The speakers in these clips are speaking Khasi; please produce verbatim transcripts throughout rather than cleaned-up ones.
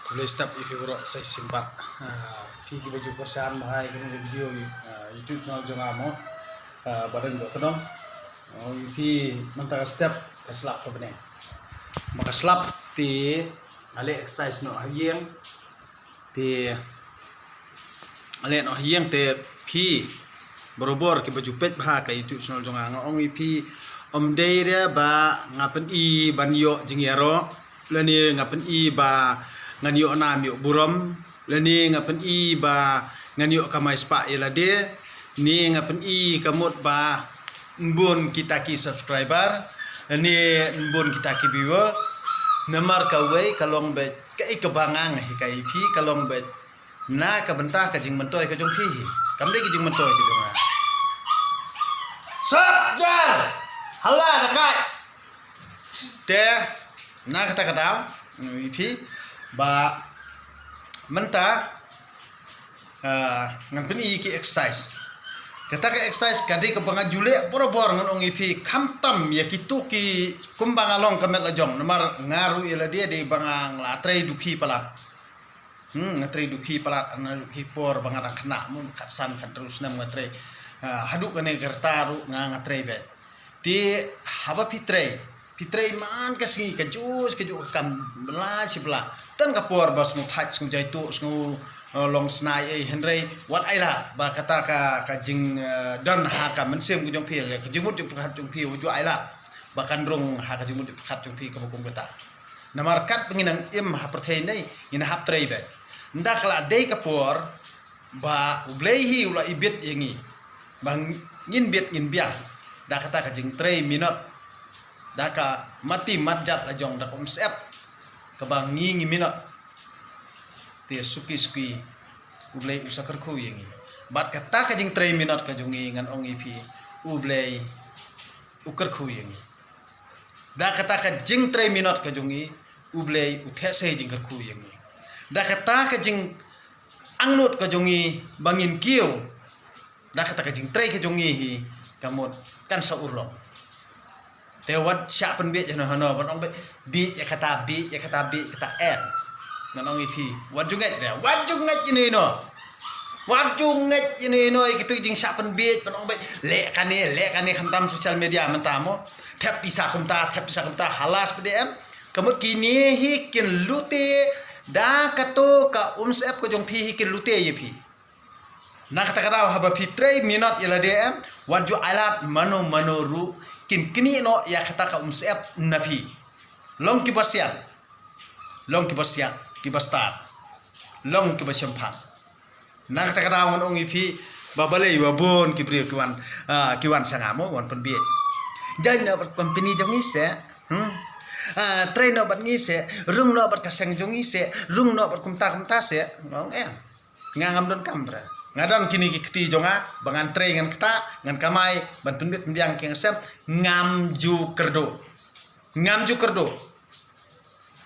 Khublei step ïa phi baroh sa shisien pat. Ah, phi kiba ju kyrshan bha ïa kane ka video, ah, YouTube channel jong nga mo. Ah, Bahdeng Dohtdong. Oh, ïa phi mynta ka step ka slap ka bneng. Ba ka slap te nga leh exercise noh ha ïing. Te nga leh noh ha ïing te phi barabor kiba ju peit bha ka YouTube channel jong nga, nga ong ïa phi, ym dei re ba nga pyni ban ïoh jingïaroh, lane nga pyni ba ngan ïoh nam ïoh burom, lane nga pyni ba ngan ïoh kamai spah ïa lade, ne nga pyni ka mut ba ngan bun kita ki subscriber, lane ngan bun kita ki viewer. Namar kawei ka long beit kaei kaba nga hikai ïa phi, ka long beit na ka bynta ka jingmyntoi ka jong phi hi. Kam dei ka jingmyntoi ka jong nga. Sop jar! Hala da kai! Te na kata ka daw, mm, ïa phi ba mynta, ah, ngan pyni ki exercise. Kata ka exercise ka dei kaba nga ju leh barabor, ngan ong ïa phi, khamtam ïa kito ki kumba nga long ka met la jong. Namar nga ruh ïa lade dei ba nga la trei dukhi palat. Hmm, nga trei dukhi palat, nga dukhi por ba nga dang khynnah, mo khatsan khathynriew snem nga trei. Ah, haduh kane ka rta ruh nga, nga trei beit. Te haba phi trei, phi trei man ka sngi, kajuh kajuh ka kam, bylla shi bylla. Tang ka por ba sngew thait, sngew jaituh, sngew, eh, long snai ei, hynrei wat ai lad ba kata ka, ka jing, eh, don ha ka mynsiem ka jong phi, ka jingmut jingpyrkhat jong phi wat ju ai lad ba kan rung ha ka jingmut jingpyrkhat jong phi kaba kum kata. Namar katba ngin nang im ha pyrthei ne ngin hap trei beit. Ynda ka la dei ka por ba U Blei hi u la ibit ïa ngi ba ngin bit ngin biang da kata ka jingtrei minot, da ka mati matjat la jong, da ka umsyep kaba ngi ngi minot. Te suki suki U Blei u sa kyrkhu ïa ngi. Bad kata ka jingtrei minot ka jong ngi, ngan ong ïa phi, U Blei u kyrkhu ïa ngi. Da kata ka jingtrei minot ka jong ngi, U Blei u theh sei jingkyrkhu ïa ngi. Da kata ka jingangnud ka jong ngi ba ngin kiew, da kata ka jingtrei ka jong ngi hi, ka mut kan sa urlong. Te wat shah pynbieit hano hano, ban ong beit, bieit ïa kata, bieit ïa kata, bieit kata, em. Ngan ong ïa phi, wat ju ngeit re, wat ju ngeit ïa ino ino. Wat ju ngeit ïa ino ino ïa kito ki jingshah pynbieit, ban ong beit, leh kane, leh kane, khamtam social media mynta mo. Thep pisa kumta, thep pisa kumta, halas pdem. Ka mut kine hi kin lute, da kato ka umsyep ka jong phi hi kin lute ïa phi. Na kata ka daw haba phi trei minot ïa lade, em, wat ju ai lad mano mano ruh kin knieh noh ïa kata ka umsyep na phi. Long kiba sian, long kiba sian, kiba stad, long kiba shemphang. Na kata ka daw ngan ong ïa phi ba balei ba bun ki briew ki wan, ah, ki wan sha nga mo, wan pynbieit. Join noh bad company jong ngi seh. Hmm. Ah, trei noh bad ngi seh, rung noh bad ka seng jong ngi seh, rung noh bad kumta kumta seh. Nga ong em. Nga ngam don kam re. Nga don kine ki kti jong nga ba ngan trei ngan ktah, ngan kamai ban pynbit pynbiang ki ïing sem, ngam ju kyrduh. Ngam ju kyrduh.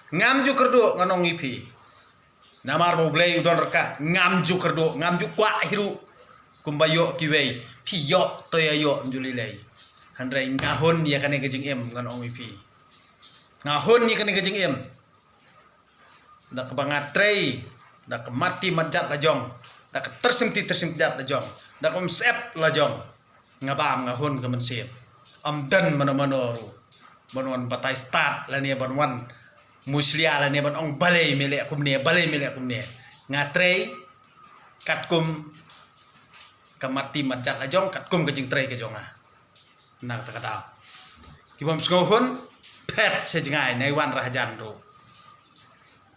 Ngam ju kyrduh, ngan ong ïa phi. Namar ba U Blei u don ryngkat, ngam ju kyrduh, ngam ju kwah hi ruh. Kumba ïoh kiwei, phi ïoh to ïa ïoh, ym ju lei lei. Hynrei nga hun ïa kane ka jingim, ngan ong ïa phi. Nga hun ïa kane ka jingim. Da kaba nga trei, da ka mati matjat la jong, da ka tyrsim ti tyrsim jat la jong, da ka umsyep la jong. Nga bam, nga hun ka mynsiem. Ym don mano mano ruh ban wan batai stad lane ban wan mushlia lane ban ong balei me leh kumne, balei me leh kumne. Nga trei katkum ka mati matjat la jong, katkum ka jingtrei ka jong nga. Na kata ka daw, ki bym sngew hun, phet sha jngai, nai wan ra hajan ruh.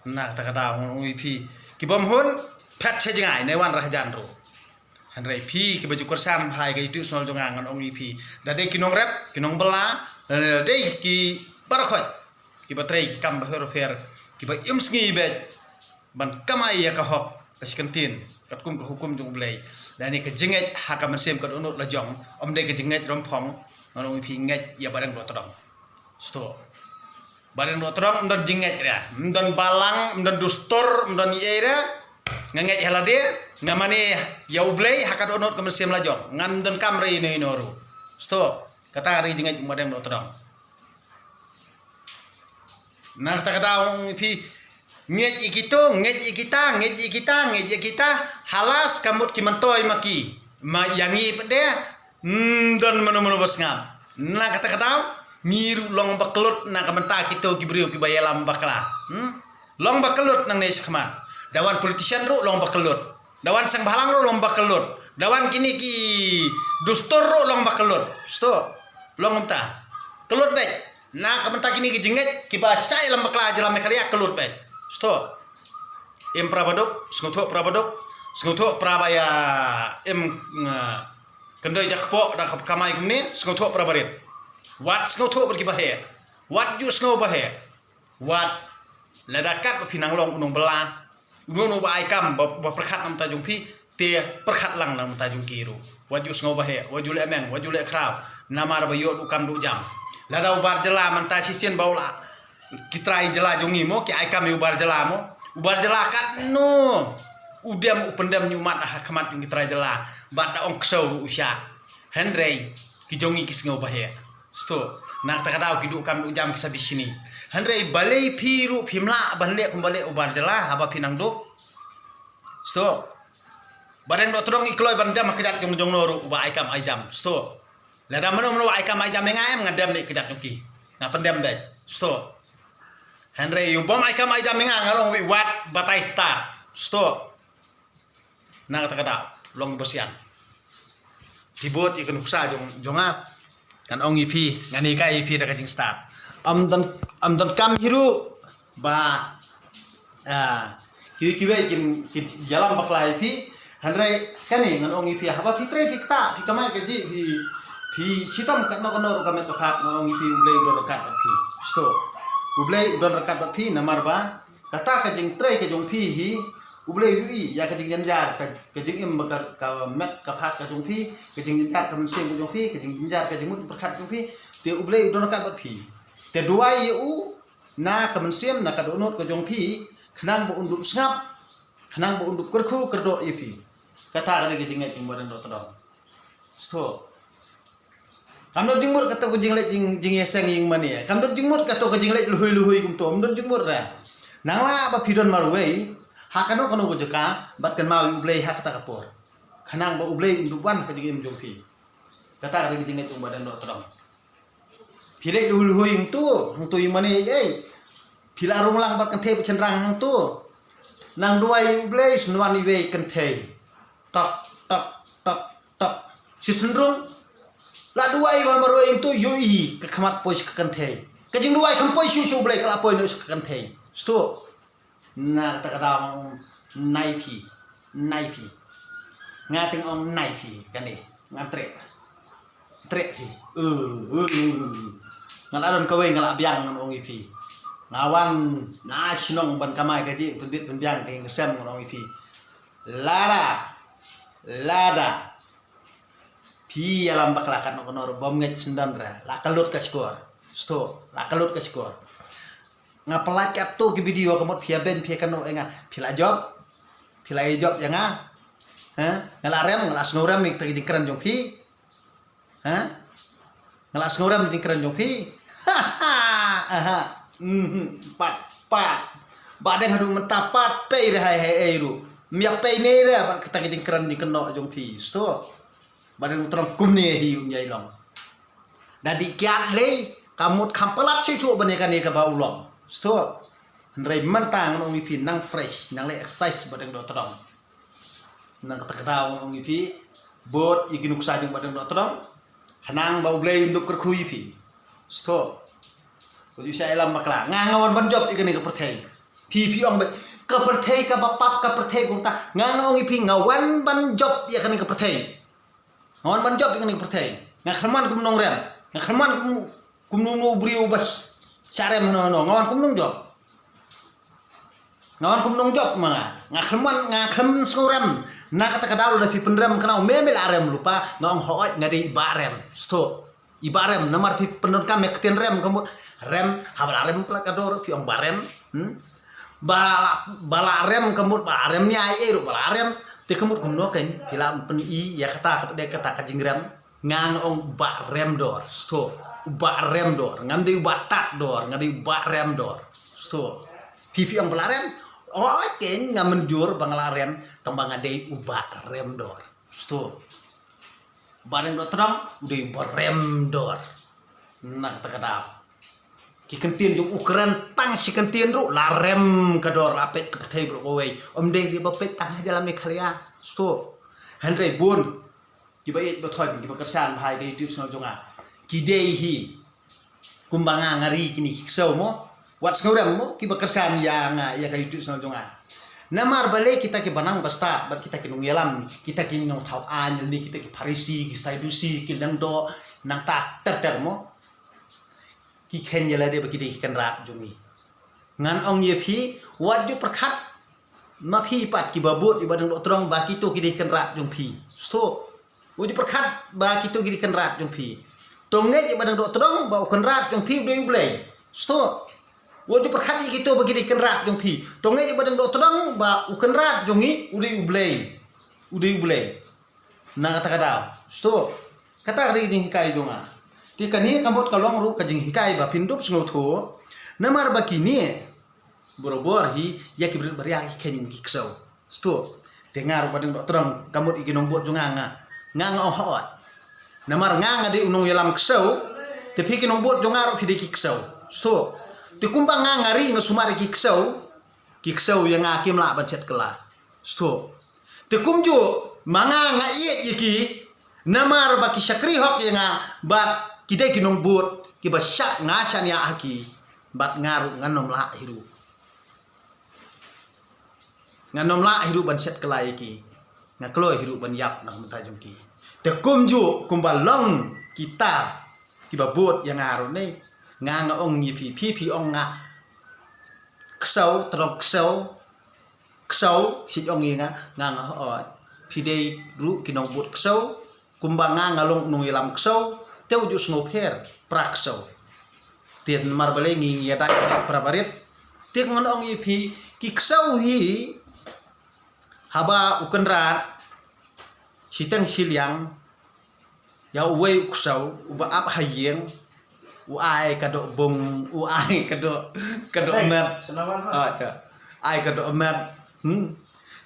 Na kata ka daw ngan ong ïa phi, ki bym hun, phet sha jngai, nai wan ra hajan ruh. Hynrei phi kiba ju kyrshan bha ïa ka YouTube channel jong nga, ngan ong ïa phi, da dei ki nongrep, ki nongbylla, da dei ki baroh khoit, kiba trei ki kam bapher bapher, kiba im sngi beit ban kamai ïa ka hok ka shi kyntien katkum ka hukum jong U Blei. Lane ka jingngeit ha ka mynsiem ka dohnud la jong, ym dei ka jingngeit romphong. Ngan ong ïa phi, ngeit ïa Bahdeng Dohtdong. Sngewthuh. Bahdeng Dohtdong ym don jingngeit re, ym don balang, ym don dustur, ym don ei ei re. Nga ngeit ha lade, nga mane ïa U Blei ha ka dohnud ka mynsiem la jong, ngam don kam re ino ino ruh. Sngewthuh. Kata ka dei jingngeit Bahdeng Dohtdong. Na kata ka daw ngan ong ïa phi, Ngeit ïa kito, ngeit ïa kita, ngeit ïa kita, ngeit ïa kita. Halas ka mut ki myntoi ma ki. Ma ïa ngi pat de, hmm, don mano mano ba sngap. Na kata ka daw, ngi ruh long ba kyllut na ka bynta kito ki briew kiba ïalam bakla. Hmm? Long ba kyllut nangne shakhmat. Da wan politician ruh long ba kyllut. Da wan seng bhalang ruh long ba kyllut. Da wan kine ki dustur ruh long ba kyllut. Sto. Long kumta. Kyllut beit. Na ka bynta kine ki jingngeit kiba shah ïalam bakla ha jylla Meghalaya kyllut beit. Sto. Im para ba duk, sngewthuh para ba duk, sngewthuh para ba ïa im, eh, kyndoi jakpoh da ka kamai kumne, sngewthuh para ba rit. Wat sngewthuh bad kiba heh. Wat ju sngew ba heh. Wat lada kat ba phi nang long u nongbylla, uno uno ba ai kam ba, ba pyrkhat na ka bynta jong phi, te pyrkhat lang na ka bynta jong ki ruh. Wat ju sngew ba heh, wat ju leh meng, wat ju leh khraw. Namar ba ïoh duh kam duh jam. Lada u bar jylla mynta shisien ba u la, ki trai jylla jong ngi mo, ki ai kam ïa u bar jylla mo. U bar jylla katno u dem u pyndem ñiuhmat ha khmat jong ki trai jylla. Bad da ong ksew ruh u shah. Hynrei ki jong ngi ki sngew ba heh. Sto. Na kata ka daw ki duh kam duh jam ki sa bishni. Hynrei balei phi ruh phim lah ban leh kum ba leh u bar jylla haba phi nang duk. Sto. Ba dang doh tdong i kloi ban dem ha kjat jong jong no ruh uba ai kam ai jam. Sto. Lada mano mano ai kam ai jam ïa nga em, nga dem ïa kjat jong ki. Nga pyndem beit. Sto. Hynrei u bym ai kam ai jam ïa nga, nga long wi wat batai start. Sto. Na kata ka daw long ba sian. Phi bud ïa ka nuksa jong, jong nga. Ngan ong ïa phi, ngan hikai ïa phi da ka jingstad. Ym don, ym don kam hi ruh ba, ah, kiwei kiwei kin, kin ïalam bakla ïa phi. Hynrei kane ngan ong ïa phi, haba phi trei phi ktah, phi kamai kajih, phi, phi shitom katno katno ruh ka met ka phad, ngan ong ïa phi U Blei u don ryngkat bad phi. Sto. U Blei u don ryngkat bad phi namar ba kata ka jingtrei ka jong phi hi, U Blei u ïohi ïa ka jingjynjar ka, ka jingim ba ka, ka met ka phad ka jong phi, ka jingjynjar ka mynsiem ka jong phi, ka jingjynjar ka jingmut pyrkhat jong phi. Te U Blei u don ryngkat bad phi. Te duwai ïa u na ka mynsiem, na ka dohnud ka jong phi, khnang ba un dup sngap, khnang ba un dup kyrkhu kyrdoh ïa phi. Kata ka dei ka jingngeit jong ba dang doh tdong. Sto. Kam don jingmut kato ka jingleh jing, jingïaseng ïing mane. Kam don jingmut kato ka jingleh luhui luhui kumto. Kam don jingmut re. Nang lah ba phi don marwei ha kano kano ka jaka, bad kynmaw ïa U Blei ha kata ka por. Khnang ba U Blei un dup wan ka jingim jong phi. Kata ka dei ka jingngeit jong ba dang doh tdong. Phi leh luhui luhui hangto, hangto ïing mane ei ei. Phi la rung lang bad kynthei bad shynrang hangto. Nang duwai U Blei, shen wan iwei kynthei. Tok tok tok tok. Shi shynrang. La duwai ba marwei hangto, ïohi ka khmat poi sha ka kynthei. Ka jingduwai kam poi shuh sha U Blei, ka la poi noh sha ka kynthei. Sto. Na kata ka daw ngan ong nai phi, nai phi. Nga te nga ong nai phi kane, ngan treh. Treh phi. Uh, uh, uh. Nga la don kawei nga la biang ngan ong ïa phi. Nga wan na shnong ban kamai kajih pynbit pynbiang ka ïing ka sem ngan ong ïa phi. Lada, lada phi ïalam bakla katno katno ruh bym ngeit sngewdon re. La ka lut ka shkor. Sto, la ka lut ka shkor. Nga pynlait katto ki video ka mut phi ïa beiñ phi ïa kano ïa nga. Phi la jop. Phi la ïa jop ïa nga. Ha? Nga la rem, nga la sngew rem ïa kita ki jingkren jong phi. Ha? Nga la sngew rem ïa ki jingkren jong phi. Ha ha. Aha. Mhm. Pat, pat. Ba dang haduh mynta pat pei re hai hai ei ruh. Mia pei ne re bad kita ki jingkren jingkynnoh jong phi. Sto. Ba dang tdong kumne hi un ïai long. Da dih kiad lei, ka mut kham palat shuh shuh ban ïa kane kaba u long. Sto. Hynrei mynta ngan ong ïa phi nang fresh, nang leh exercise ba dang doh tdong. Na kata ka daw ngan ong ïa phi, bud ïa ki nuksa jong ba dang doh tdong. Khnang ba U Blei un dup kyrkhu ïa phi. Sto. Ko ju shah ïalam bakla. Nga nga wan ban jop ïa kane ka pyrthei. Phi phi ong ba ka pyrthei kaba pap ka pyrthei kumta. Nga nga ong ïa phi nga wan ban jop ïa kane ka pyrthei. Nga wan ban jop ïa kane ka pyrthei. Nga khlem wan kum nongrem. Nga khlem wan kum, kum nongno briew ba shah rem hano hano. Nga wan kum nongjop. Nga wan kum nongjop ma nga. Nga khlem wan, nga khlem sngew rem. Na kata ka daw lada phi pynrem khnang me me la rem lypa. Nga ong hooid nga dei i bah rem. Sto. I bah rem, namar phi pyndonkam ïa ka ktien rem ka mut. Rem, haba la rem palat ka dor phi ong bah rem. Hmm? Ba la, ba la rem ka mut, ba la rem nia ei ei ruh ba la rem. Te ka mut kumno kein, phi la pyni ïa kata ka, dei kata ka jingrem. Nga nga ong bah rem dor. Sto. Bah rem dor. Ngam dei bah tat dor, nga dei bah rem dor. Sto. Phi phi ong ba la rem. Oi, keiñ nga mynjur ba nga la rem, tang ba nga dei uba rem dor. Sto. Ba dang doh tdong, u dei uba rem dor. Na kata ka daw. Ki kyntien jong u kren tang shi kyntien ruh la rem ka dor, la peit ka pyrthei baroh kawei. Ym dei ruh ba peit tang ha jylla Meghalaya. Sto. Hynrei bun kiba ïeit ba thoiñ, kiba kyrshan bha ïa ka YouTube channel jong nga, ki dei hi kumba nga, nga ri kine ki ksew mo. Wat sngewrem mo kiba kyrshan ïa nga, ïa ka YouTube channel jong nga. Namar balei kita kiba nang ba stad bad kita ki nongïalam, kita ki nongthaw aiñ ne kita ki Pharisi, ki Sadusi, ki lyngdoh, nangta ter ter mo, ki kheiñ ïa lade ba ki dei ki kynrad jong ngi. Ngan ong ïa phi, wat ju pyrkhat ma phi pat kiba bud ïa ba dang doh tdong ba kito ki dei kynrad jong phi. Sto. Wat ju pyrkhat ba kito ki dei kynrad jong phi. To ngeit ïa ba dang doh tdong ba u kynrad jong phi u dei U Blei. Sto. Wat ju pyrkhat ïa kito ba ki dei kynrad jong phi. To ngeit ïa ba dang doh tdong ba u kynrad jong ngi u dei U Blei. U dei U Blei. Na kata ka daw. Sto. Kata ka dei jinghikai jong nga. Te kane ka mut ka long ruh ka jinghikai ba phin dup sngewthuh. Namar ba kine barabor hi ïa ki briew baria ki kheiñ ki ksew. Sto. Te nga ruh ba dang doh tdong ka mut ïa ki nongbud jong nga, nga, nga ong hooid. Namar nga, nga dei u nongïalam ksew. Te phi ki nongbud jong nga ruh phi dei ki ksew. Sto. Te kumba nga, nga ri nga sumar ïa ki ksew, ki ksew ïa nga kim lah ban shet kylla. Sto. Te kumjuh ma nga, nga ïeit ïa ki, namar ba ki shakri hok ïa nga bad ki dei ki nongbud kiba shah, nga shaniah ha ki. Bad nga ruh ngan ym lah hi ruh, ngan ym lah hi ruh ban shet kylla ïa ki. Nga kloi hi ruh ban ïap na ka bynta jong ki. Te kumjuh kumba long kita kiba bud ïa nga ruh ne, nga, nga ong ïa phi, phi, phi ong nga ksew, tdong ksew, ksew, shi ong ïa nga, nga, nga, oh, phi dei ruh ki nongbud ksew, kumba nga, nga long nongïalam ksew, te u ju sngewpher pra ksew. Te namar balei ngi, ngi ïadei pra barit. Te ngan ong ïa phi, ki ksew hi, haba u kynrad shiteng shiliang ïa uwei u ksew uba ap ha ïing, u ai ka doh bung, u ai ka doh, ka doh met. Ah, ta. Ai ka doh met. Hmm.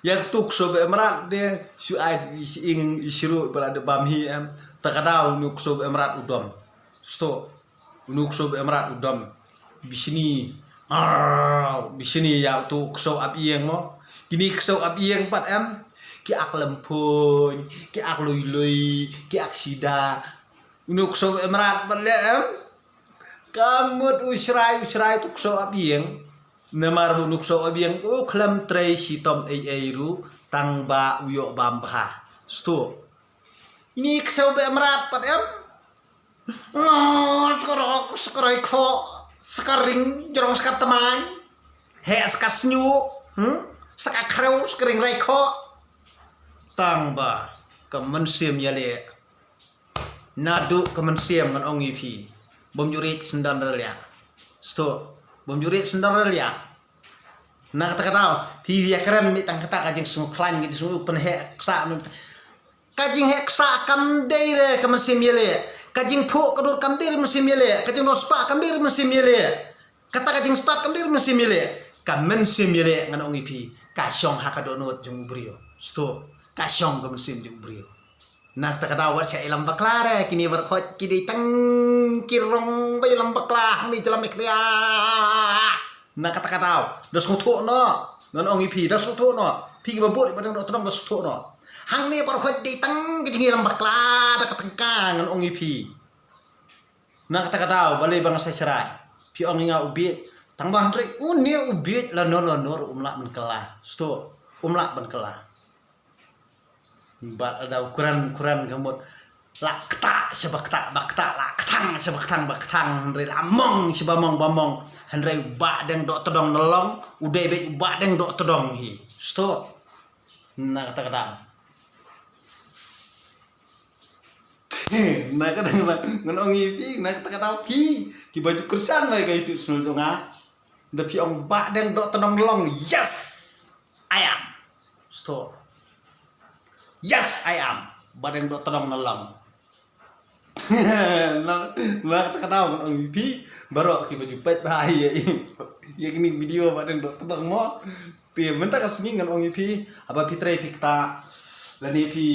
Ïa katu u ksew ba em rat de, shu ai shi ing, shi ruh ba la dep bam hi em. Ta ka daw une u ksew ba em rat u dom. Sto. Une u ksew ba em rat u dom. Bishni. Arr, bishni ïa utu u ksew ap ïing mo. Kine ksew ap ïing pat em, ki ak lempun, ki ak lui lui, ki ak sida. Une u ksew ba em rat pat leh em, ka mut u shrai, u shrai utu u ksew ap ïing. Namar une u ksew ap ïing u khlem trei shitom ei ei ruh, tang ba u ïoh bam bha. Sto. Ine i ksew ba em rat pat em. Oh, skarok, skarok, sakaring, jrong, sakatmaiñ. Heh, sakasnyu, hmm? Sakakrew, sakaring, raikho. Tang ba ka mynsiem ïaleh. Naduh ka mynsiem ngan ong ïa phi. Bym ju rit syndon raliah. Sto, bym ju rit syndon raliah. Na kata ka daw, phi ïa kren mih tang kata ka jingsngewkhlaiñ, ka jingsngew pynheh ksa. Ka jingheh ksa kam dei re ka mynsiem ïaleh. Ka jingphuh ka dur kam dei re mynsiem ïaleh. Ka jingdon spah kam dei re mynsiem ïaleh. Kata ka jingstad kam dei re mynsiem ïaleh. Ka mynsiem ïaleh ngan ong ïa phi, ka shong ha ka dohnud jong u briew. Sto, ka shong ka mynsiem jong u briew. Na kata ka daw wat shah ïalam bakla re, kine baroh khoit ki dei tang ki rong ba ïalam bakla hangne jylla Meghalaya. Na kata ka daw, da sngewthuh noh, ngan ong ïa phi, da sngewthuh noh. Phi kiba bud ba dang doh tdong da sngewthuh noh. Hangne baroh khoit dei tang ki jingïalam bakla da ka tyngka ngan ong ïa phi. Na kata ka daw, balei ba nga sa shrai? Phi ong ïa nga u bieit, tang ba hynrei une u bieit lano lano ruh um lah ban kylla. Sto, um lah ban kylla. Bad lada u kren, u kren ka mut la ktah sha ba ktah, ba ktah la kthang sha ba kthang, ba kthang hynrei la mong sha ba mong, ba mong hynrei u Bahdeng Dohtdong Nyllong u dei beit u Bahdeng Dohtdong hi. Sto. Na kata ka daw. Na kata ka daw ngan ong ïa phi, na kata ka daw phi kiba ju kyrshan ïa ka YouTube channel jong nga. Da phi ong Bahdeng Dohtdong Nyllong, yes, I am. Sto. Yes, I am Bahdeng Dohtdong Nyllong. Na, na kata ka daw ngan ong ïa phi baroh kiba ju peit bha ïa, ïa kine ki video ba dang dok tdong mo. Te mynta ka sngi ngan ong ïa phi, haba phi trei phi ktah lane phi,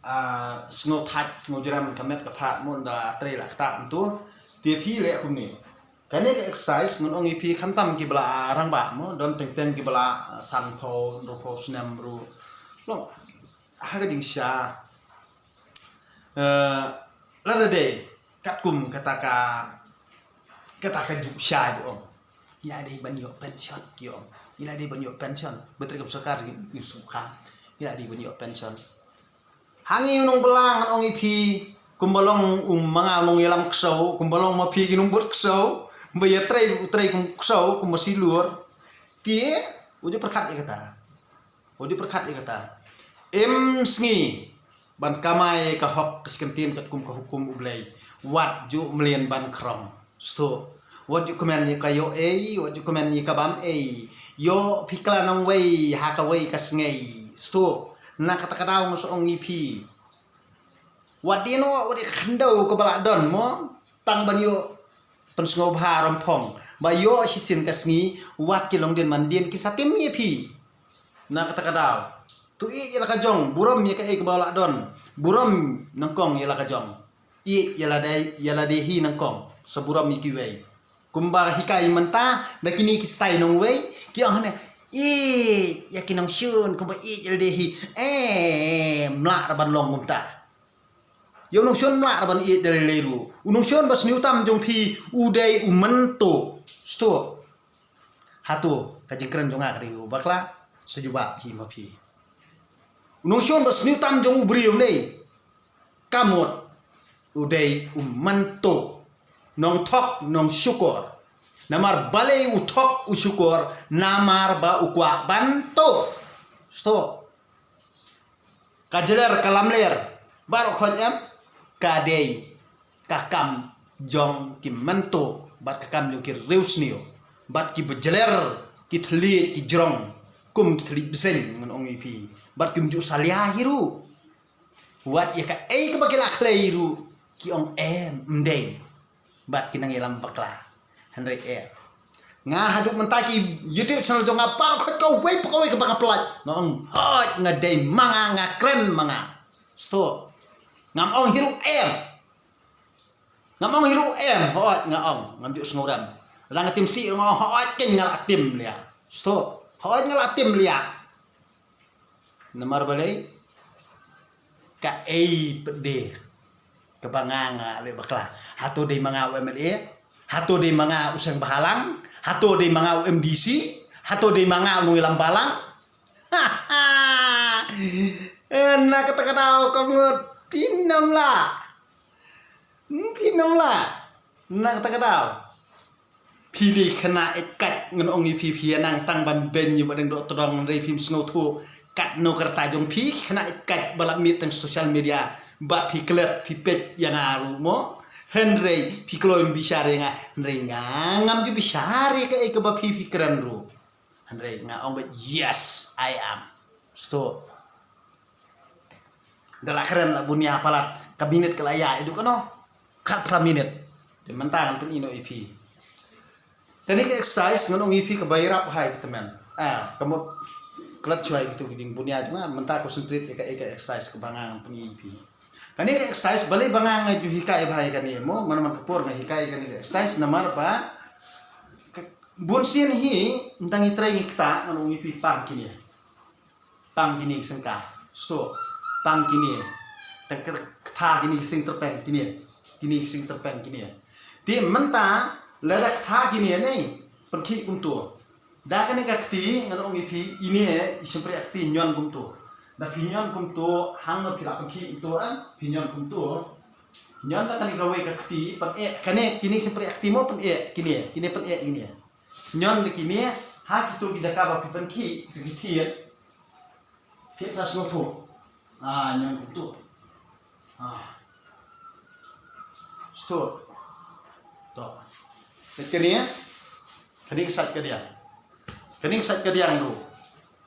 ah, sngew thait sngew jrem ka met ka phad mo, ynda trei la ktah kumto. Te phi leh kumne. Kane ka exercise ngan ong ïa phi khamtam kiba la rangbah mo, don teng teng kiba la, ah, sanphew, hynriewphew snem ruh. Long ha ka jingshisha, eh, lada dei katkum kata ka, kata ka juk shai ba ong, ngi la dei ban ïoh pension, ki ong, ngi la dei ban ïoh pension. Ba trei kum sorkar ngi sngewkha, ngi la dei ban ïoh pension. Hangne u nongbylla ngan ong ïa phi, kumba long u ma nga u nongïalam ksew, kumba long ma phi ki nongbud ksew, ba ïa trei, trei kum ksew, kumba silur. Te u ju pyrkhat ïa kata. U ju pyrkhat ïa kata. Im sngi ban kamai ka hok ka shi kyntien katkum ka hukum U Blei. Wat ju mlien ban khrong. Sto. Wat ju kmen ïa ka ïoh ei, wat ju kmen ïa ka bam ei. Ïoh phi kla nongwei ha kawei ka sngi. Sto. Na kata ka daw nga sa ong ïa phi, wat ïa noh, wat ïa khyndew kaba la don mo, tang ban ïoh pynsngewbha romphong ba ïoh shisien ka sngi, wat ki longdien mandien ki sa tim ïa phi. Na kata ka daw, to ïeit ïa la ka jong, burom ïa kaei kaba la don, burom nyngkong ïa la ka jong. Ïeit ïa lade, ïa lade hi nyngkong, sa burom ïa kiwei. Kumba hikai mynta da kine ki style nongwei, ki ong hangne, ïeit ïa ki nongshun kumba ïeit ïa lade hi. Eh, mlak ra ban long kumta. Ïa u nongshun mlak ra ban ïeit da lei lei ruh. U nongshun ba sniew tam jong phi u dei u mynto. Sto. Hato ka jingkren jong nga ka dei u bakla, sa jubab phi ma phi. U nongshun ba sniew tam jong u briew u dei, ka mut u dei u mynto, nongthok nongshukor. Namar balei u thok u shukor? Namar ba u kwah ban to. Sto. Ka jler ka lamler baroh khoit em, ka dei ka kam jong ki mynto bad ka kam jong ki riewsniew bad kiba jler ki thylliej ki jrong kum ki thylliej bseiñ ngan ong ïa phi, bad kim ju salia hi ruh. Wat ïa kaei kaba ki la khlei ruh ki ong em, ym dei. Bad ki nang ïalam bakla. Hynrei eh, nga haduh mynta ki YouTube channel jong nga baroh khoit kawei pa kawei kaba nga pynlait, nga ong hooid nga dei ma nga, nga kren ma nga. Sto. Ngam ong hi ruh em. Ngam ong hi ruh em, hooid nga ong, ngam ju sngewrem. Lada nga tim sih ruh nga ong hooid kein nga la tim liah. Sto. Hooid nga la tim liah. Namar balei? Kaei pat de kaba nga nga leh bakla? Hato dei ma nga u M L A? Hato dei ma nga u seng bhalang? Hato dei ma nga u M D C? Hato dei ma nga u nongïalam balang? Eh, na kata ka daw ka mut phin ym lah. Hmm, phin ym lah. Na kata ka daw phi dei khynnah eit kait, ngan ong ïa phi, phi ïa nang tang ban beiñ ïa ba dang doh tdong, hynrei phim sngewthuh katno ka rta jong phi, khynnah eit kait ba la mih tang social media. Bad phi klet phi peit ïa nga ruh mo, hynrei phi kloi bishar ïa nga, hynrei nga ngam ju bishar ïa kaei kaba phi phi kren ruh. Hynrei nga ong beit yes, I am. Sto. Da la kren la bun ïa palat, ka minit ka la ïaid haduh kano? Khatphra minit. Te mynta ngan pyni noh ïa phi. Kane ka exercise ngan ong ïa phi kaba ïarap ha ïa ki tymmen. Ah, ka mut klet shuwa ïa kitu ki jingbun ïa jong nga, mynta concentrate ïa ka, ïa ka exercise kaba nga ngan pyni ïa phi. Kane ka exercise balei ba nga nga ju hikai bha ïa kane mo, man man ka por nga hikai ïa kane ka exercise namar ba ka, bun sien hi, mynta ngi trei ngi ktah, ngan ong ïa phi pang kine. Pang kine ki seng ka. Sto. Pang kine. Tang ka ktah kine ki seng tyrpeng kine. Kine ki seng tyrpeng kine. Te mynta lada ktah kine ne, pynkhih kumto. Da kane ka kti ngan ong ïa phi, ine i shympriah kti ñion kumto. Da phi ñion kumto, hangno phi lah pynkhih kumto, eh? Phi ñion kumto. Ñion da kane kawei ka kti, pyneh, kane, kine shympriah kti mo pyneh, kine, kine pyneh, kine. Ñion da kine, ha kito ki jaka ba phi pynkhih, kito ki thied. Thied sa sngewthuh. Ah, ñion kumto. Ah. Stur. To. Kane, kane ka sait ka diang. Kane ka sait ka diang ruh.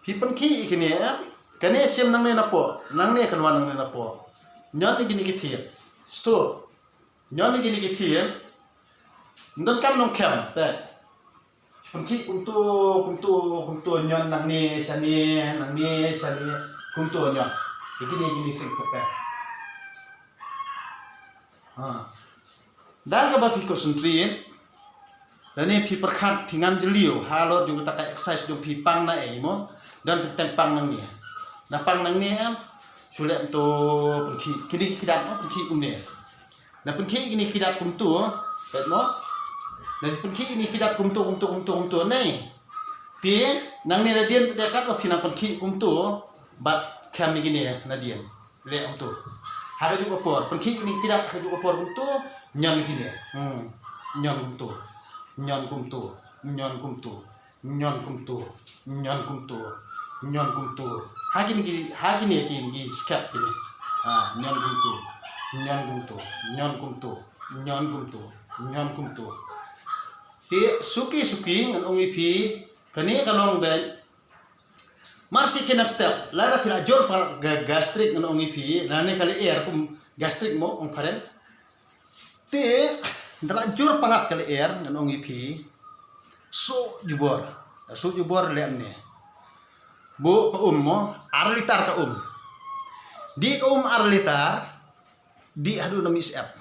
Phi pynkhih kane, eh? Kane shim nangne napoh, nangne kan wan nangne napoh. Ñion da kine ki thied. Stur. Ñion kine ki thir. Ym don kam nongkhem, peit. Pynkhih kumto, kumto, kumto, ñion nangne shane, nangne shane, kumto ñion. Kine, kine sing, peit. Ha. Tang kaba phi concentrate, lane phi pyrkhat, phi ngam jylliew halor jong kata ka exercise jong phi, pang na ei mo. Don teng teng pang nangne. Na pang nangne em, shu leh kumto, pynkhih. Kine ki kjat mo, pynkhih kumne. Na pynkhih kine ki kjat kumto, peit mo. Na pynkhih kine ki kjat kumto, kumto, kumto, kumto, ne. Te nangne nadien pat de katba phi nang pynkhih kumto, bad khem ïa kine nadien. Leh kumto. Ha kajuh ka por, pynkhih kine ki kjat ha kajuh ka por kumto, ñion kine. Hmm. Ñion kumto. Ñion kumto. Ñion kumto. Ñion kumto. Ñion kumto. Ñion kumto. Ha kine ki, ha kine ki, ki skep kine. Ha, ñion kumto. Ñion kumto. Ñion kumto. Ñion kumto. Ñion kumto. Te suki suki ngan ong ïa phi, kane ka long beit. Mar shi khynnah step, lada phi la jur palat ga-, gastric ngan ong ïa phi, lane ka lyer kum gastric mo, ong phareng. Te, da la jur palat ka lyer ngan ong ïa phi. Suh jubor. Da suh jubor leh ne. Buh ka um mo, ar litar ka um. Dih ka um ar litar. Dih haduh na mih syep.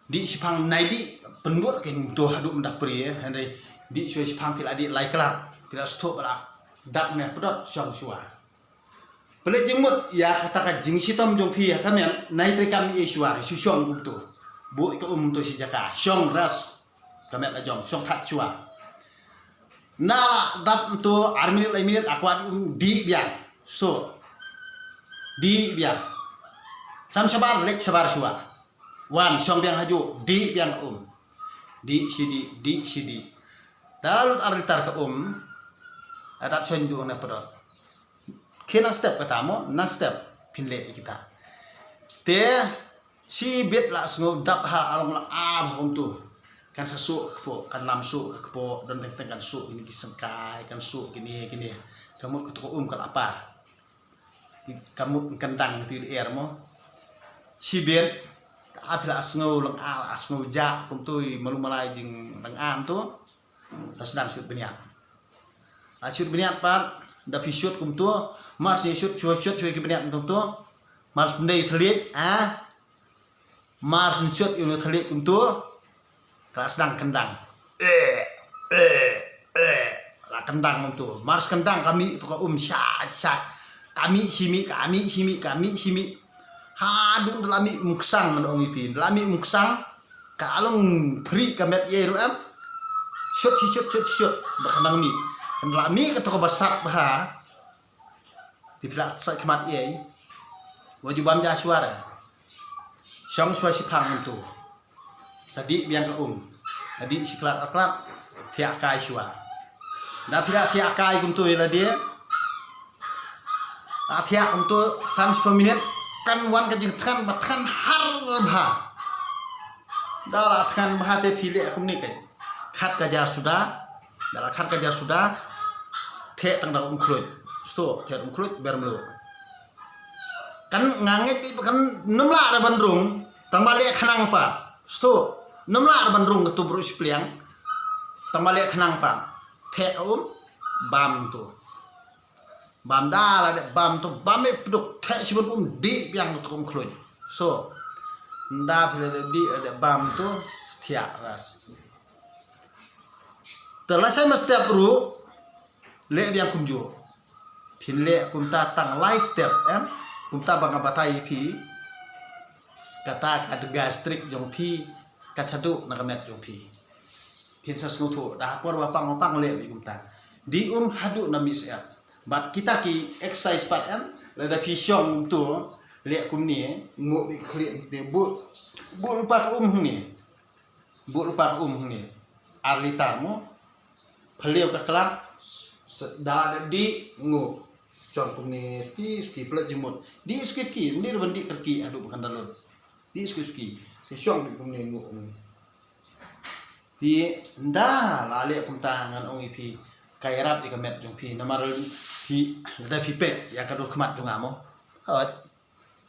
Dih shiphang, nai dih pynbud kein to haduh mynta prie, hynrei dih shuwa shiphang phi la dih lai klat, phi la sngewthuh ba la dap ne pdot shong shuwa. Pynleit jingmut ïa kata ka jingshitom jong phi ha ka met, nai treikam ïa shuwa, shu shong kumto. Buh ka um to shi jaka, shong ras. Ka met la jong, shong thait shuwa. Na dap to ar minit lai minit, la kwah dih um, dih biang. So. Dih biang. Sam shabar, leit shabar shuwa. Wan, shong biang hajuh, dih biang ka um. Dih shi dih, dih shi dih. Da la lut ar litar ka um, la dap shong duh na pdot. Khynnah step kata mo, khynnah step phin leh ïa kita. Te shibit la sngew dap ha, la long la ab ha kumto. Kan sa suh ka kpoh, kan lam suh ka kpoh, don teng teng kan suh kine ki syngkai, kan suh kine kine. Ka mut kato ka um ka la par. Ka mut kyndang tu lyer mo. Shibit, ka phi la sngew lynga, la sngew jah kumto, malu malai jinglyngam to. Sa sdang shut bniat. La shut bniat pat, da phi shut kumto, mar shu shut, shut, shut, shut ki bniat kumto. Mar shu pyndei thylliej, ah. Mar shu shut ïa u thylliej kumto. Ka la sdang kyndang. Eh, eh, eh. La kyndang kumto. Mar shu kyndang ka mih to ka um sha, sha. Ka mih shi mih, ka mih shi mih, ka mih shi mih. Haduh da la mih um ksang ngan ong ïa phi. Da la mih um ksang. Ka long phri ka met ïa ruh em. Shut shi shut shut shut. Ba ka nang mih. Kan la mih kato kaba sat bha. Te phi la sait khmat ïa. Wa ju bam ja shuwa re. Shong shuwa shiphang kumto. Sa dih biang ka um. Dih shi klat ar klat. Thiah kai shuwa. Da phi la thiah kai kumto ïa lade. La thiah kumto san shiphew minit, kan wan ka jingthngan ba thngan har bha. Da la thngan bha te phi leh kumne kein. Khat ka jar suda, da la khat ka jar suda, theh tang da um khluit. Sto, theh um khluit, ber mluh. Kan nga ngeit ba kan nym lah re ban rung, tang ba leh khnang pat. Sto, nym lah re ban rung kato bru shi pliang, tang ba leh khnang pat. Theh um, bam to. Bam da la dep bam to, bam ïa pduk, theh shibun um dih biang to um khluit. So, nda phi la dep dih, la dep bam to, thiah ras. Te la sai ma step ruh, leh biang kumjuh. Phin leh kumta tang lai step, em? Kumta ba nga batai ïa phi. Kata ka gastric jong phi, ka sa duh na ka met jong phi. Phin sa sngewthuh, da ha por ba pang ba pang leh beit kumta. Dih um haduh na mih syep. Bad kita ki exercise pat em, lada phi shong kumto, leh kumne, nguh beit khlieh kumne, buh, buh lypa ka um hangne. Buh lypa ka um hangne. Ar litar mo. Phylliew ka klam, da la dep dih, nguh. Shong kumne, suki suki, pynleit jingmut. Dih suki suki, ym dei ruh ban dih kyrkieh haduh ba kan da lut. Dih suki suki. Te shong beit kumne, nguh kumne. Te nda la leh kumta ngan ong ïa phi, ka ïarap ïa ka met jong phi, namar phi, lada phi peit ïa ka dur khmat jong nga mo. Hooid.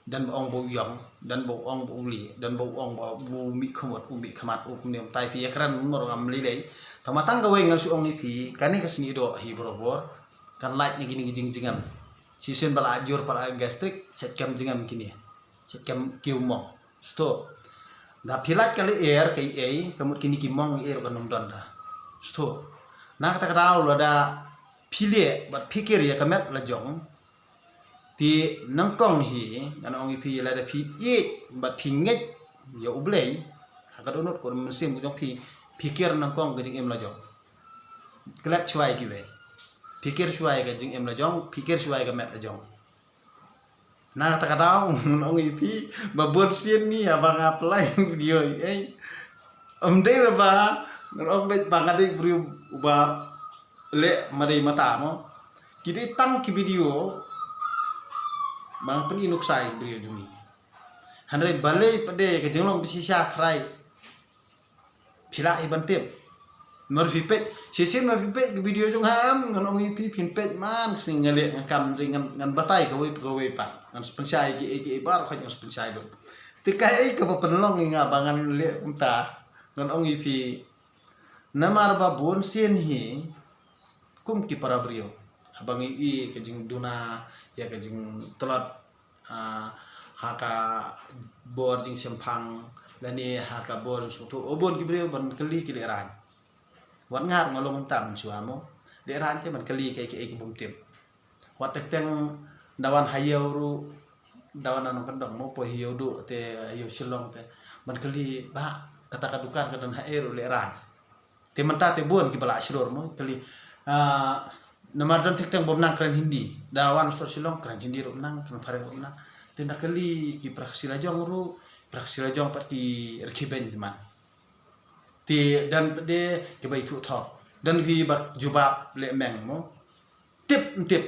Don ba ong ba u ïong, don ba ong ba u lieh, don ba ong ba u mih khmut, u mih khmat, u kumne um tai phi ïa kren mor ngam lei lei. Tang ma tang kawei ngan shu ong ïa phi, kane ka snieh doh hi barabor. Kan lait na kine ki jingjngem. Shisien ba la jur para gastric, shet kem jngem kine. Shet kem kiew mong. Sdang. Da phi lait ka lyer ka ei, ka mut kine ki mong ei ruh kan ym don da. Sdang. Na kata ka daw lada phi leh bad phi kir ïa ka met la jong. Te nyngkong hi ngan ong ïa phi, lada phi ïeit bad phi ngeit ïa U Blei ha ka dohnud ka mynsiem ka jong phi, phi kir nyngkong ka jingim la jong. Klet shuwa ïa kiwei. Phi kir shuwa ïa ka jingim la jong, phi kir shuwa ïa ka met la jong. Na kata ka daw ngan ong ïa phi ba bun sien ngi haba nga pynlait video ei, ym dei re ba ngan ong beit ba nga dei briew uba leh ma dei mata mo. Ki dei tang ki video ba nga pyni nuksa ïa ki briew jong ngi. Hynrei balei pat de ka jinglong ba shisha tharai phi lah hi ban tip. Mar phi peit, shisien mar phi peit ki video jong nga em, ngan ong ïa phi phin peit man ka sngi nga leh nga kam, hynrei ngan, ngan batai kawei pa kawei pat. Ngan sa pynshai kiei kiei baroh khoit ngan sa pynshai lut. Te kaei kaba pynlong ïa nga ba ngan leh kumta, ngan ong ïa phi. Namar ba bun sien hi kum ki para briew, haba ngi ïohi ka jingduna ïa ka jingtlot, ah, ha ka bor jingshemphang lane ha ka bor jingsngewthuh, o bun ki briew ban kylli ki lehraiñ. Wat nga ruh nga long mynta mynshuwa mo, lehraiñ te ban kylli kiei kiei ki bym tip. Wat teng teng da wan ha ïew ruh, da wan na nongkyndong mo, poi ha ïew duh te, ha ïew Shillong te, ban kylli ba kata ka dukan ka don haei ruh lehraiñ. Te mynta te bun kiba lah shlur mo, kylli, ah, namar don teng teng bym nang kren Hindi. Da wan sor Shillong kren Hindi ruh ym nang, kren phareng ruh ym nang. Te nda kylli ki para Khasi la jong ruh, para Khasi la jong pat ki rkhie beiñ te man. Te don pat de kiba ïathuh thok, don phi ba jubab lehmeng mo. Tip, tip.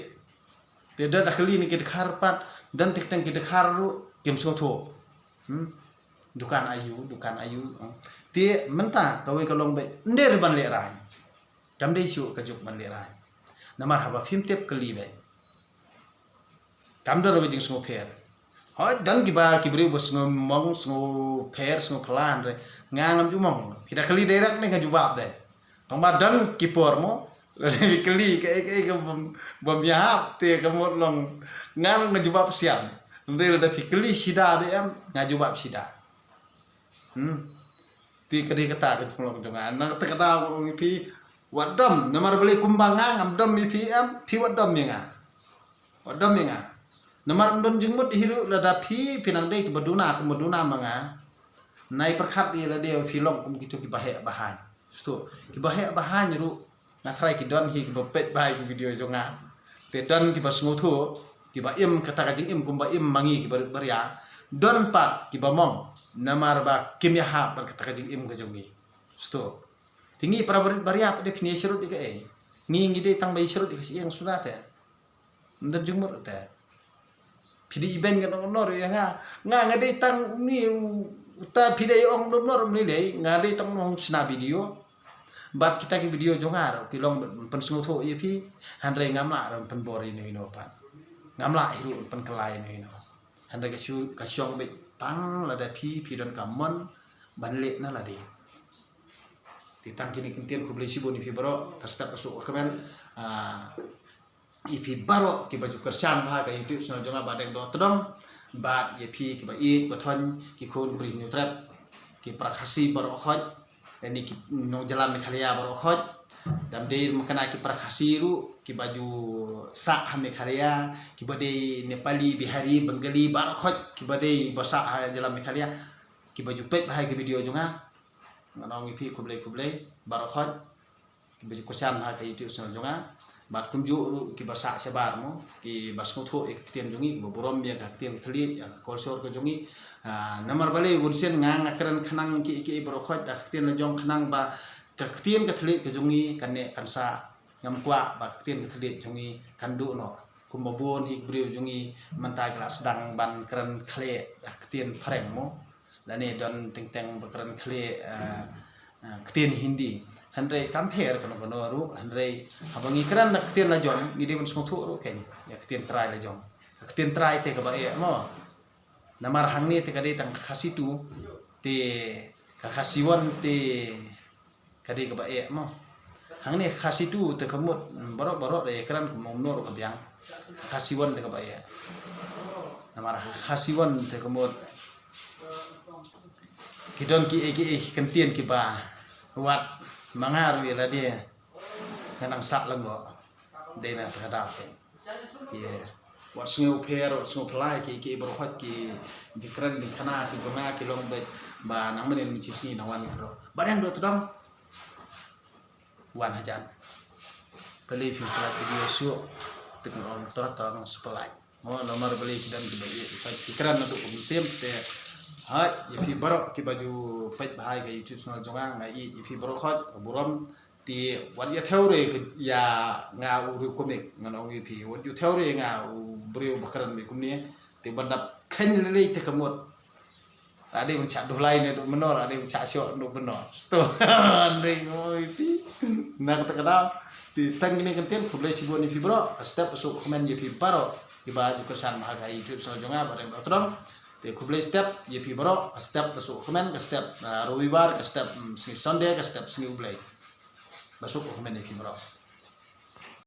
Te don da kylli na ki dkhar pat, don teng teng ki dkhar ruh kim sngewthuh. Hmm? Dukan aiu, dukan aiu. Hmm. Te mynta kawei ka long beit, ym dei re ban lehraiñ. Kam dei shuh ka juk ban lehraiñ. Namar haba phim tip kylli beit. Kam don re ka jingsngewpher. Hooid, don kiba, ki briew ba sngewmong, sngewpher, sngewphylla, hynrei nga ngam ju mong. Phi da kylli direct ne nga jubab de. Tang ba don ki por mo, lada phi kylli kaei kaei ka bym, bym ïahap te ka mut long nga, nga jubab sian. Hynrei lada phi kylli sida ba em, nga jubab sida. Hmm. Te ka dei kata ka jinglong jong nga. Na kata ka daw nga ong ïa phi, wat dom, namar balei kumba nga ngam dom ïa phi em, phi wat dom ïa nga. Wat dom ïa nga. Namar ym don jingmut hi ruh lada phi, phi nang dei kiba duna, kumba duna ma nga. Nai pyrkhat ïa lade phi long kum kito kiba heh ba haiñ. Sdang. Kiba heh ba haiñ ruh nga tharai ki don hi kiba peit ba ha ki video jong nga. Te don kiba sngewthuh, kiba im kata ka jingim kumba im ma ngi kiba rit baria. Don pat kiba mong namar ba kim ïahap bad kata ka jingim ka jong ngi. Sdang. Te ngi para barit baria pat de phin ïasyrut ïa kaei? Ngi, ngi dei tang ba ïasyrut ïa ka shyieng suda te. Ym don jingmut te. Phi dei i beiñ ka nor nor ïa nga. Nga, nga dei tang uni u, uta phi dei ong nor nor ym lei lei, nga dei tang nong shna video. Bad kita ki video jong nga ruh ki long ban pynsngewthuh ïa phi. Hynrei ngam lah ruh pynbor ïa ino ino pat. Ngam lah hi ruh pynkylla ïa ino ino. Hynrei ka shu, ka shong beit tang lada phi, phi don ka mon ban leh na lade. Te tang kine ki ktien, khublei shibun ïa phi baroh, ka step ka suk ka kmen, ah, ïa phi baroh kiba ju kyrshan bha ka YouTube channel jong nga Bah Deng Dohtdong, bad ïa phi kiba ïeit ba thoiñ, ki khun ki briew Hynñiewtrep, ki para Khasi baroh khoit, lane ki nong jylla Meghalaya baroh khoit, dam dei ma kane ki para Khasi ruh, kiba ju sah ha Meghalaya, kiba dei Nepali, Bihari, Bengali, baroh khoit, kiba dei ba sah ha jylla Meghalaya, kiba ju peit bha ïa ki video jong nga. Ngan ong ïa phi khublei khublei baroh khoit kiba ju kyrshan ha ka YouTube channel jong nga. Bad kumjuh ruh kiba sah shabar mo, kiba sngewthuh ïa ka ktien jong ngi, kiba burom ïa ka ktien ka thylliej, ïa ka culture ka jong ngi. Ah, namar balei bun sien nga, nga kren khnang kiei kiei baroh khoit da ka ktien la jong khnang ba ka ktien ka thylliej ka jong ngi kan neh kan sah. Ngam kwah ba ka ktien ka thylliej jong ngi kan duh noh. Kumba bun hi ki briew jong ngi mynta ki la sdang ban kren khlieh da ka ktien phareng mo. Lane don teng teng ba kren khlieh, eh, eh, ktien Hindi. Hynrei kam pher kano kano ruh, hynrei haba ngi kren da ka ktien la jong, ngi dei ban sngewthuh ruh kein ïa ka ktien trai la jong. Ka ktien trai te kaba eh mo. Namar hangne te ka dei tang ka Khasi two, te ka Khasi one te ka dei kaba eh mo. Hangne ka Khasi two te ka mut, mm, baroh baroh re kran ka mom nor ka biang. Ka Khasi one te kaba eh. Namar ka Khasi one te ka mut ki don ki eh ki eh ki kyntien kiba wat ma nga ruh ïa lade nga nang sah lyngngoh. Dei na ta ka daw te. Ki wat sngew pher, wat sngew phylla ki, ki baroh khoit ki jingkren jingkhana ki jong nga ki long beit ba nang mynnin mynshi sngi nang wan ki baroh. Ba dang doh tdong. Wan hajan. Balei phi pynlait video shuh? Te nga ong to to nga shu pynlait. Mo namar balei ki don kiba ïeit, phi kren naduh kum sim te. Hai, ïa phi baroh kiba ju peit bha ïa ka YouTube channel jong nga, nga ïeit ïa phi baroh khoit, burom. Te wat ïa thew re ïa nga u riew comic, ngan ong ïa phi. Wat ïa thew re ïa nga u briew ba kren beit kumne. Te ban dap khein lei lei te ka mut. Ade ban chah duh lai ne duh mynno, ade ban chah shoh duh mynno. Sto. Ande ngoi phi. Na kata ka daw. Te tang kine kyntien, khublei shibun ïa phi baroh. Ka step ba suk kmen ïa phi baroh. Kiba ju kyrshan bha ha ka YouTube channel jong nga ba rem ba tdong. Te khublei step ïa phi baroh. Ka step ba suk kmen, ka step, ah, Robibar, ka step, mm, sngi Sunday, ka step sngi U Blei. Ba suk kmen ïa phi baroh.